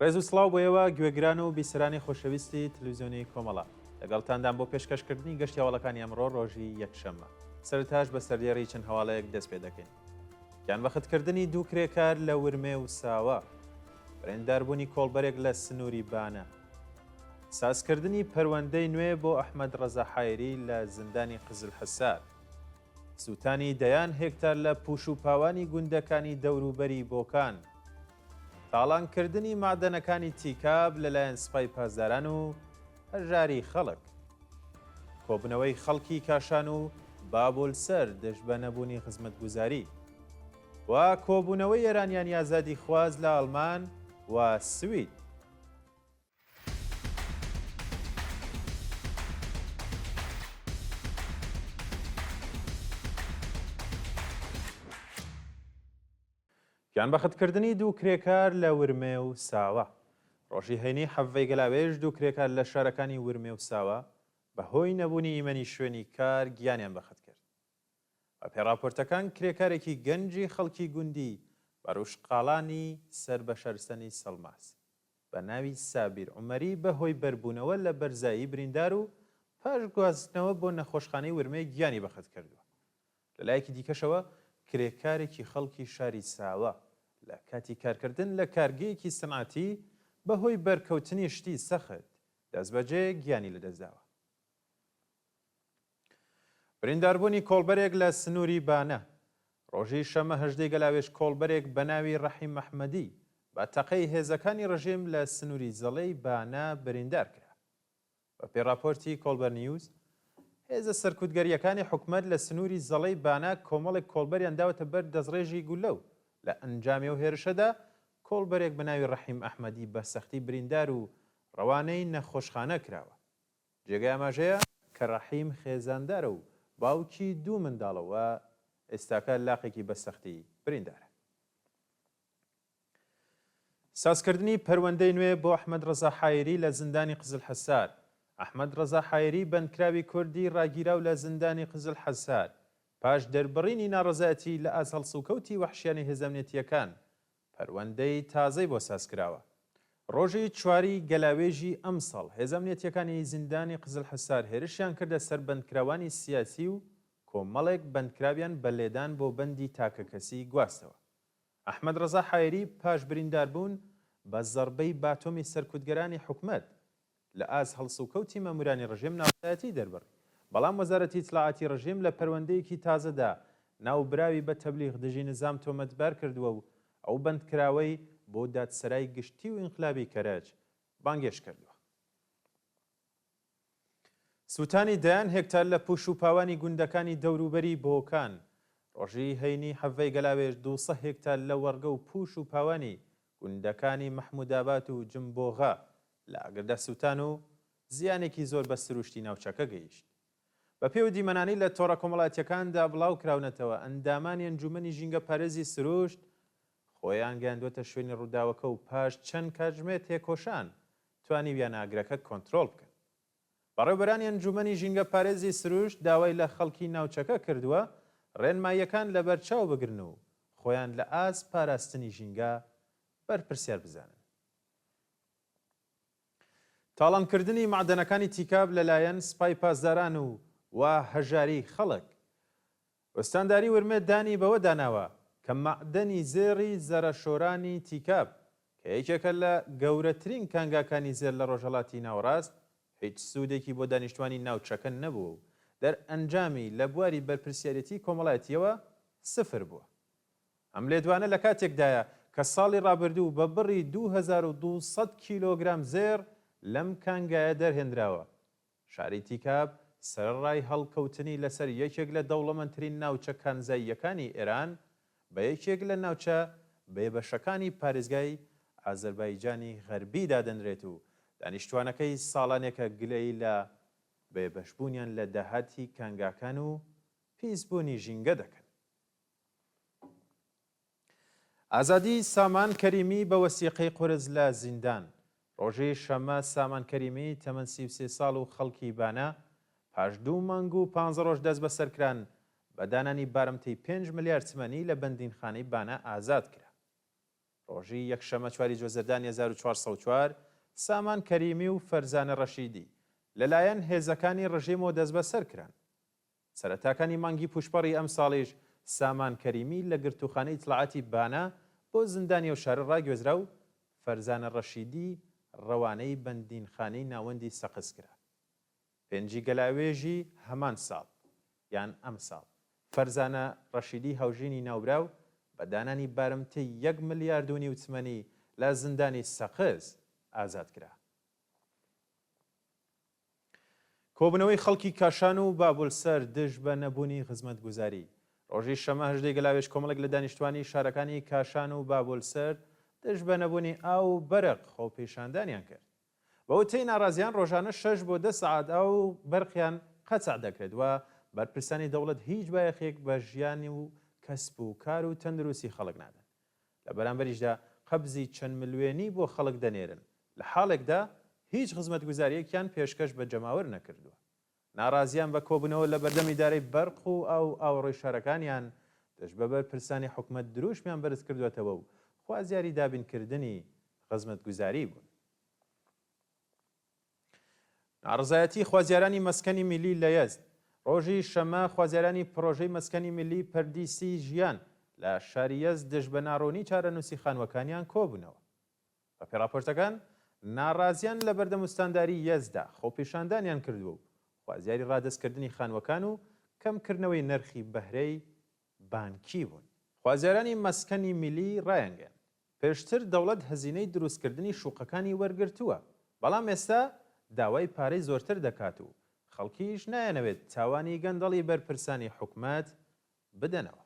ڕێز و سڵاو بۆ ئێوە گوێگران و بیسەرانی خۆشەویستی تلویزیۆنی کۆمەڵە. لەگەڵتاندام بۆ پێشکەشکردنی گەشتی هەواڵەکانی ئەمڕۆ ڕۆژی یەکشەممە. سەرەتاش بە سەردێڕی چەند هەواڵێک دەست پێ دەکەین. گیانبەختکردنی دوو کرێکار لە ورمێ و ساوە. برینداربوونی کۆڵبەرێک لە سنووری بانە. سازکردنی پەروەندەی نوێ بۆ ئەحمەد ڕەزا حایری لە زیندانی قزلحەسار. سووتانی دەیان هێکتار لە پووش و پاوانی گوندەکانی دەوروبەری بۆکان. تاڵانکردنی مەعدەنەکانی تیکاب لەلایەن سپای پاسداران و هەژاری خەڵک. کۆبوونەوەی خەڵکی کاشان و بابۆلسەر دژ بە نەبوونی خزمەتگوزاری و کۆبوونەوەی ئێرانیانی ئازادیخواز لە ئاڵمان و سوید. گیانبەختکردنی دوو کرێکار لە ورمێ و ساوە. ڕۆژی هەینی حەڤەی گەلاوێژ دوو کرێکار لە شارەکانی ورمێ و ساوە بە هۆی نەبوونی ئیمەنی شوێنی کار گیانیان بەخت کرد. بە پێی ڕاپۆرتەکان کرێکارێکی گەنجی خەڵکی گوندی بەروشقاڵانی سەر بە شارستانی سەڵماس بە ناوی سابیر عومەری بە هۆی بەربوونەوە لە بەرزایی بریندار و پاش گواستنەوە بۆ نەخۆشخانەی ورمێ گیانی بەخت کردووە. لە لایەکی دیکەشەوە کرێکارێکی خەڵکی شاری ساوە لە کاتی کارکردن لە کارگەیەکی سنعەتی بە هۆی بەرکەوتنی شتی سەخت دەستبەجێ گیانی لەدەستداوە. برینداربوونی کۆڵبەرێک لە سنووری بانە. ڕۆژی شەممە هەژدەی گەلاوێژ کۆڵبەرێک بە ناوی ڕەحیم ئەحمەدی بە تەقەی هێزەکانی ڕژیم لە سنووری زەڵێی بانە بریندار کرا. بە پێی ڕاپۆرتی کۆڵبەر نیوز، هێزە سەرکوتگەرییەکانی حکومەت لە سنووری زەڵەی بانە کۆمەڵێک کۆڵبەریان داوەتە بەر دەستڕێژی گوللە و لە ئەنجامی ئەو هێرشەدا کۆڵبەرێک بە ناوی ڕەحیم ئەحمەدی بە سەختی بریندار و ڕەوانەی نەخۆشخانە کراوە. جێگەی ئاماژەیە کە ڕەحیم خێزاندارە و باوکی دوو منداڵە و ئێستاکە لاقێکی بە سەختی بریندارە. سازکردنی پەروەندەی نوێ بۆ ئەحمەد ڕەزا حایری لە زیندانی قزلحەسار ئەحمەد ڕەزا حایری بەندکراوی کوردی ڕاگیراو لە زیندانی قزلحەسار پاش دەربڕینی ناڕەزایەتی لە ئاست هەڵسوکەوتی وەحشیانەی هێزە ئەمنیەتییەکان پەروەندەی تازەی بۆ سازکراوە. ڕۆژی چواری گەلاوێژی ئەمساڵ هێزە ئەمنیەتییەکانی زیندانی قزلحەسار هێرشیان کردە سەر بەندکراوانی سیاسی و کۆمەڵێک بەندکراویان بە لێدان بۆ بەندی تاکەکەسی گواستەوە. ئەحمەد ڕەزا حایری پاش برینداربوون بە زەڕبەی باتۆمی سەرکوتگەرانی حکومەت، لە ئاست هەڵسوکەوتی مەمورانی ڕژێم ناڕەزایەتی دەربڕی، بەڵام وەزارەتی ئیتڵاعاتی ڕژێم لە پەروەندەیەکی تازەدا ناوبراوی بە تەبلیغ دژی نزام تۆمەتبار کردووە و ئەو بەندکراوەی بۆ دادسەرای گشتی و ئینقلابی کەرەج بانگێشت کردووە. سووتانی دەیان هێکتار لە پووش و پاوانی گوندەکانی دەوروبەری بۆکان، ڕۆژی هەینی حەڤەی گەلاوێژ 200 هێکتار لە وەڕگە و پووش و پاوانی گوندەکانی مەحموودئاباد و جمبۆغە لە ئاگردا سووتان و زیانێکی زۆر بە سروشتی ناوچەکە گەیشت. بەپێی ئەو دیمەنانەی لە تۆڕە کۆمەڵایەتییەکاندا بڵاوکراونەتەوە، ئەندامانی ئەنجوومەنی ژینگەپارێزی سروشت خۆیان گەیاندووەتە شوێنی ڕووداوەکە و پاش چەند کاتژمێر تێکۆشان توانیویانە ئاگرەکە کۆنترۆڵ بکەن. بەڕێوبەرانی ئەنجوومەنی ژینگەپارێزی سروشت داوای لە خەڵکی ناوچەکە کردووە ڕێنماییەکان لەبەرچاو بگرن و خۆیان لە ئاست پاراستنی ژینگە بەرپرسیار بزانن. تاڵانکردنی مەعدەنەکانی تیکاب لەلایەن سپای پاسداران و و هەژاریی خەڵک. ئوستانداری ورمێ دانی بەوە داناوە کە مەعدەنی زێڕی زەرەشۆرانی تیکاب کە یەکێکە لە گەورەترین کانگاکانی زێر لە ڕۆژهەڵاتی ناوەڕاست هیچ سوودێکی بۆ دانیشتوانی ناوچەکە نەبووە و دەرئەنجامی لە بواری بەرپرسیارێتی کۆمەڵایەتییەوە سفر بووە. ئەم لێدوانە لە کاتێکدایە کە ساڵی ڕابردوو بە بڕی 2200 کیلۆگرام زێڕ لەم کانگایە دەرهێنراوە. شاری تیکاب سەرەڕای هەڵکەوتنی لەسەر یەکێک لە دەوڵەمەندترین ناوچە کانزاییەکانی ئێران، بە یەکێک لە ناوچە بێبەشەکانی پارێزگای ئازەربایجانی غەربی دادەنرێت و دانیشتوانەکەی ساڵانێکە گلەیی لە بێبەشبوونیان لە داهاتی کانگاکان و پیسبوونی ژینگە دەکەن. ئازادی سامان کەریمی بە وەسیقەی قورس لە زیندان ڕۆژی شەممە سامان کەریمی تەمەن 33 ساڵ و خەڵکی بانە پاش دوو مانگ و پانزە ڕۆژ دەستبەسەرکران بە دانانی بارمتەی پێنج ملیار تمەنی لە بەندینخانەی بانە ئازاد کرا. ڕۆژی یەکشەمە چواری جۆزەردانی 1404 سامان کەریمی و فەرزانە ڕەشیدی لەلایەن هێزەکانی ڕژێمەوە دەستبەسەر کران. سەرەتاکانی مانگی پووشپەڕی ئەمساڵیش سامان کەریمی لە گرتووخانەی ئیتڵاعاتی بانە بۆ زیندانی ئەو شارە ڕاگوێزرا و فەرزانە ڕەشیدی ڕەوانەی بەندینخانەی ناوەندی سەقز کرا. پێنجی گەلاوێژی هەمان ساڵ یان ئەمساڵ، فەرزانە ڕەشیدی هاوژینی ناوبراو بە دانانی بارمتەی یەک ملیارد و نیو تمەنی لە زیندانی سەقز ئازاد کرا. کۆبوونەوەی خەڵکی کاشان و بابولسەر دژ بە نەبوونی خزمەتگوزاری. ڕۆژی شەممە هەژدەی گەلاوێژ کۆمەڵێک لە دانیشتوانی شارەکانی کاشان و بابولسەر دژ بە نەبوونی ئاو و بەرق خۆپیشاندانیان کرد. بە وتەی ناڕازیان ڕۆژانە شەش بۆ دە سەعات ئاو و بەرقیان قەتع دەکرێت و بەرپرسانی دەوڵەت هیچ بایەخێک بە ژیان و کەسب و کار و تەندروستی خەڵک نادەن. لە بەرامبەریشدا قەبزی چەند ملوێنی بۆ خەڵک دەنێرن، لە حاڵێکدا هیچ خزمەتگوزارییەکیان پێشکەش بە جەماوەر نەکردووە. ناڕازییان بە کۆبوونەوە لە بەردەم ئیدارەی بەرق و ئاو و ئاوەڕۆی شارەکانیان دژ بە بەرپرسانی حکومەت درووشمیان بەرزکردووەتەوە و خوازیاری دابینکردنی خزمەتگوزاری بوون. ناڕەزایەتی خوازیارانی مەسکەنی میللی لە یەزد ڕۆژی شەممە خوازیارانی پڕۆژەی مەسکەنی میللی پەردیسی ژیان لە شاری یەزد دژ بە ناڕوونی چارەنووسی خانووەکانیان کۆبوونەوە. بەپێی ڕاپۆرتەکان، ناڕازیان لە بەردەم ئوستانداری یەزددا خۆپیشاندانیان کردووە و خوازیاری ڕادەستکردنی خانووەکان و کەمکردنەوەی نرخی بەهرەی بانکی بوون. خوازیارانی مەسکەنی میللی ڕایانگەیاند، پێشتر دەوڵەت هەزینەی دروستکردنی شوقەکانی وەرگرتووە، بەڵام ئێستا داوای پارەی زۆرتر دەکات و خەڵکیش نایانەوێت تاوانی گەندەڵی بەرپرسانی حکومەت بدەنەوە.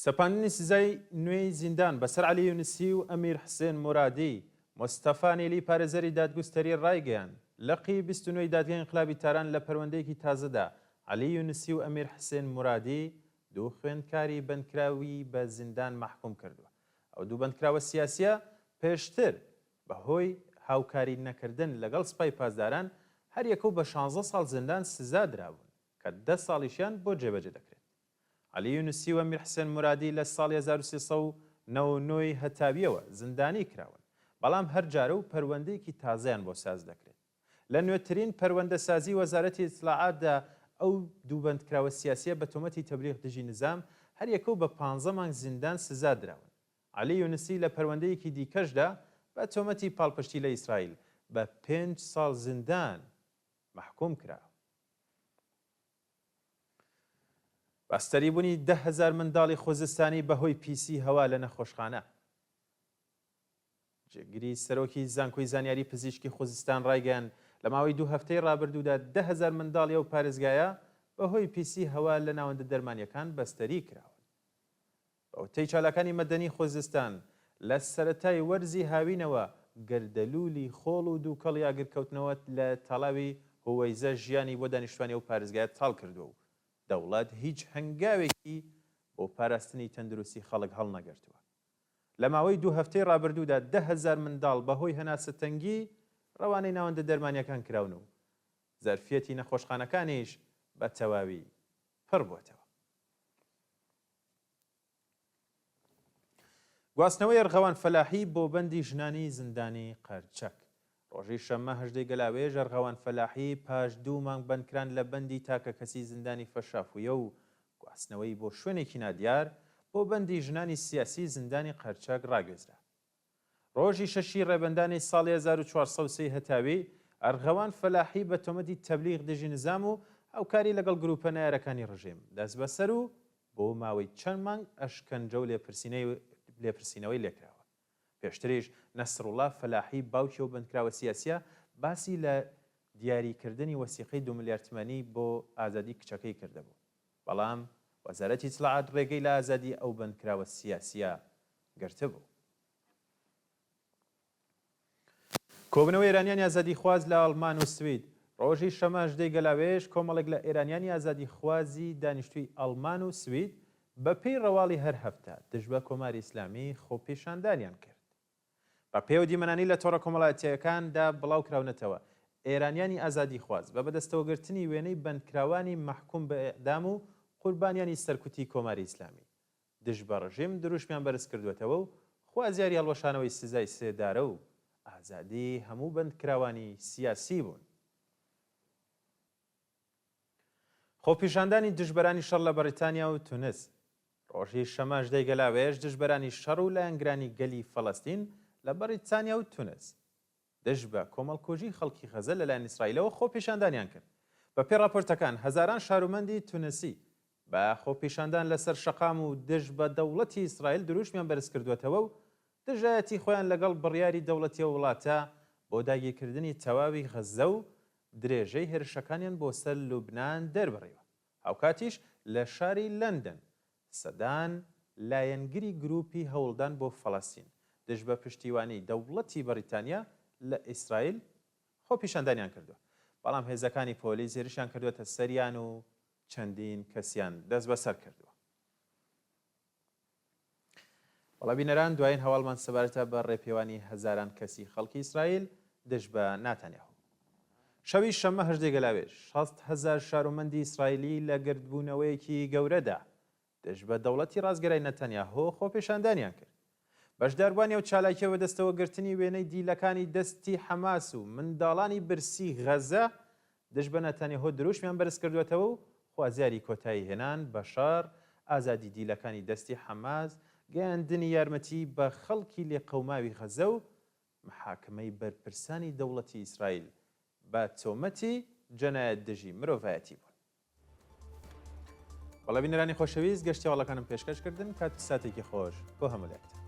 سەپاندنی سزای نوێی زیندان بەسەر عەلی یونسی و ئەمیر حسێن مورادی، مستەفا نیلی پارێزەری دادگوستەری ڕایگەیاند، لقی 29 ی دادگای ئینقلابی تاران لە پەروەندەیەکی تازەدا عەلی یونسی و ئەمیر حسێن مورادی دوو خوێندکاری بەندکراوی بە زیندان مەحکوم کردووە. ئەو دوو بەندکراوە سیاسییە پێشتر بە هۆی هاوکاری نەکردن لەگەڵ سپای پاسداران هەریەکە و بە شانزە ساڵ زیندان سزا درابوون کە دە ساڵیشیان بۆ جێبەجێ دەکرێت. عەلی یونسی و میر حسێن مورادی لە ساڵی 1399 ی هەتاوییەوە زیندانی کراون، بەڵام هەر جارە و پەروەندەیەکی تازەیان بۆ ساز دەکرێت. لە نوێترین پەروەندەسازی وەزارەتی ئیتلاعاتدا ئەو دوو بەندکراوە سیاسییە بە تۆمەتی تەبلیغ دژی نزام هەریەکە و بە پانزە مانگ زیندان سزا دراون. عەلی یونسی لە پەروەندەیەکی دیکەشدا بە تۆمەتی پاڵپشتی لە ئیسرائیل بە پێنج ساڵ زیندان مەحکووم کرا. بەستەریبوونی 10,000 منداڵی خوزستانی بەهۆی پیسی هەوا لە نەخۆشخانە. جێگری سەرۆکی زانکۆی زانیاری پزیشکی خوزستان ڕایگەیاند، لە ماوەی دوو هەفتەی ڕابردوودا 10,000 منداڵی ئەو پارێزگایە بەهۆی پیسی هەوا لە ناوەندە دەرمانییەکان بەستەری کراون. بە وتەی چالاکانی مەدەنی خوزستان، لە سەرەتای وەرزی هاوینەوە گەردەلوولی خۆڵ و دووکەڵی ئاگرکەوتنەوە لە تاڵاوی هوەیزە ژیانی بۆ دانیشتوانی ئەو پارێزگایە تاڵ کردووە و دەوڵەت هیچ هەنگاوێکی بۆ پاراستنی تەندروستی خەڵک هەڵنەگرتووە. لە ماوەی دوو هەفتەی ڕابردوودا 10,000 منداڵ بەهۆی هەناسەتەنگی ڕەوانەی ناوەندە دەرمانییەکان کراون و زەرفیەتی نەخۆشخانەکانیش بە تەواوی پڕ بووەتەوە. گواستنەوەی ئەرغەوان فەلاحی بۆ بەندی ژنانی زیندانی قەرچەک. ڕۆژی شەممە هەژدەی گەلاوێژ ئەرغەوان فەلاحی پاش دوو مانگ بەندکران لە بەندی تاکەکەسی زیندانی فەشافویە و گواستنەوەی بۆ شوێنێکی نادیار بۆ بەندی ژنانی سیاسی زیندانی قەرچەک ڕاگوێزرا. ڕۆژی شەشی ڕێبەندانی ساڵی 1403 هەتاوی، ئەرغەوان فەلاحی بە تۆمەتی تەبلیغ دژی نزام و هاوکاری لەگەڵ گرووپە نەیارەکانی ڕژێم، دەستبەسەر و بۆ ماوەی چەند مانگ ئەشکەنجە و لێپرسینەوەی لێکراوە. پێشتریش نەسروڵا فەلاحی باوکی ئەو بەندکراوە سیاسییە باسی لە دیاری کردنی وەسیقەی دوو ملیار تمەنی بۆ ئازادی کچەکەی کردبوو، بەڵام وەزارەتی ئیتڵاعات ڕێگەی لە ئازادی ئەو بەندکراوە سیاسییە گرتبوو. کۆبوونەوەی ئێرانیانی ئازادیخواز لە ئەڵمان و سوید ڕۆژی شەممە هەژدەی گەلاوێژ کۆمەڵێک لە ئێرانیانی ئازادیخوازی دانیشتووی ئەڵمان و سوید بە پێی ڕەواڵی هەر هەفتە دژ بە کۆماری ئیسلامی خۆپیشاندانیان کرد. بە پێی ئەو دیمەنانەی لە تۆڕە کۆمەڵایەتییەکاندا بڵاو کراونەتەوە، ئێرانیانی ئازادیخواز بە بەدەستەوەگرتنی وێنەی بەندکراوانی مەحکووم بە ئێعدام و قوربانیانی سەرکوتی کۆماری ئیسلامی. دژ بە ڕژیم دروشمیان بەرز کردووەتەوە و خوازیاری هەڵوەشانەوەی سزای سێدارە و ئازادیی هەموو بەندکراوانی سیاسی بوون. خۆپیشاندانی دژبەرانی شەڕ لە بەڕیتانیا و تونس ڕۆژی شەممە هەژدەی گەلاوێژ دژبەرانی شەڕ و لایەنگرانی گەلی فەلەستین لە بەڕیتانیا و تونس دژ بە کۆمەڵکوژی خەڵکی غەزە لەلایەن ئیسرائیلەوە خۆپیشاندانیان کرد. بەپێی ڕاپۆرتەکان هەزاران شارومەندی تونسی بە خۆپیشاندان لەسەر شەقام و دژ بە دەوڵەتی ئیسرائیل دروشمیان بەرزکردووەتەوە و دژایەتی خۆیان لەگەڵ بڕیاری دەوڵەتی ئەو وڵاتە بۆ داگیرکردنی تەواوی غەززە و درێژەی هێرشەکانیان بۆ سەر لوبنان دەربڕیوە. هاوکاتیش لە شاری لەندەن سەدان لایەنگری گرووپی هەوڵدان بۆ فەڵەستین دژ بە پشتیوانیی دەوڵەتی بەڕیتانیا لە ئیسرائیل خۆپیشاندانیان کردووە، بەڵام هێزەکانی پۆلیس هێرشیان کردووەتە سەریان و چەندین کەسیان دەستبەسەر کردووە. بەڵێ بینەران دوایین هەواڵمان سەبارەتە بە ڕێپێوانی هەزاران کەسی خەڵکی ئیسرائیل دژ بە ناتانیاهۆ. شەوی شەممە هەژدەی گەلاوێژ، 60,000 شارۆمەندی ئیسرائیلی لە گردبوونەوەیەکی گەورەدا دژ بە دەوڵەتی ڕاستگەرای نەتانیاهۆ خۆپێشاندانیان کرد. بەشداربووانی ئەو چالاکییە بەدەستەوەگرتنی وێنەی دیلەکانی دەستی حەماس و منداڵانی برسی غەزە دژ بە نەتانیاهۆ دروشمیان بەرزکردووەتەوە و خوازیاری کۆتاییهێنان بە شەڕ، ئازادی دیلەکانی دەستی حەماس، گەیاندنی یارمەتی بە خەڵکی لێقەوماوی غەزە و محاکمەی بەرپرسانی دەوڵەتی ئیسرائیل بە تۆمەتی جەنایەت دژی مرۆڤایەتی بوون. بەڵێ بینەرانی خۆشەویست گەشتی هەواڵەکانم پێشکەش کردن کات و ساتێکی خۆش بۆ هەموو لایەکتان.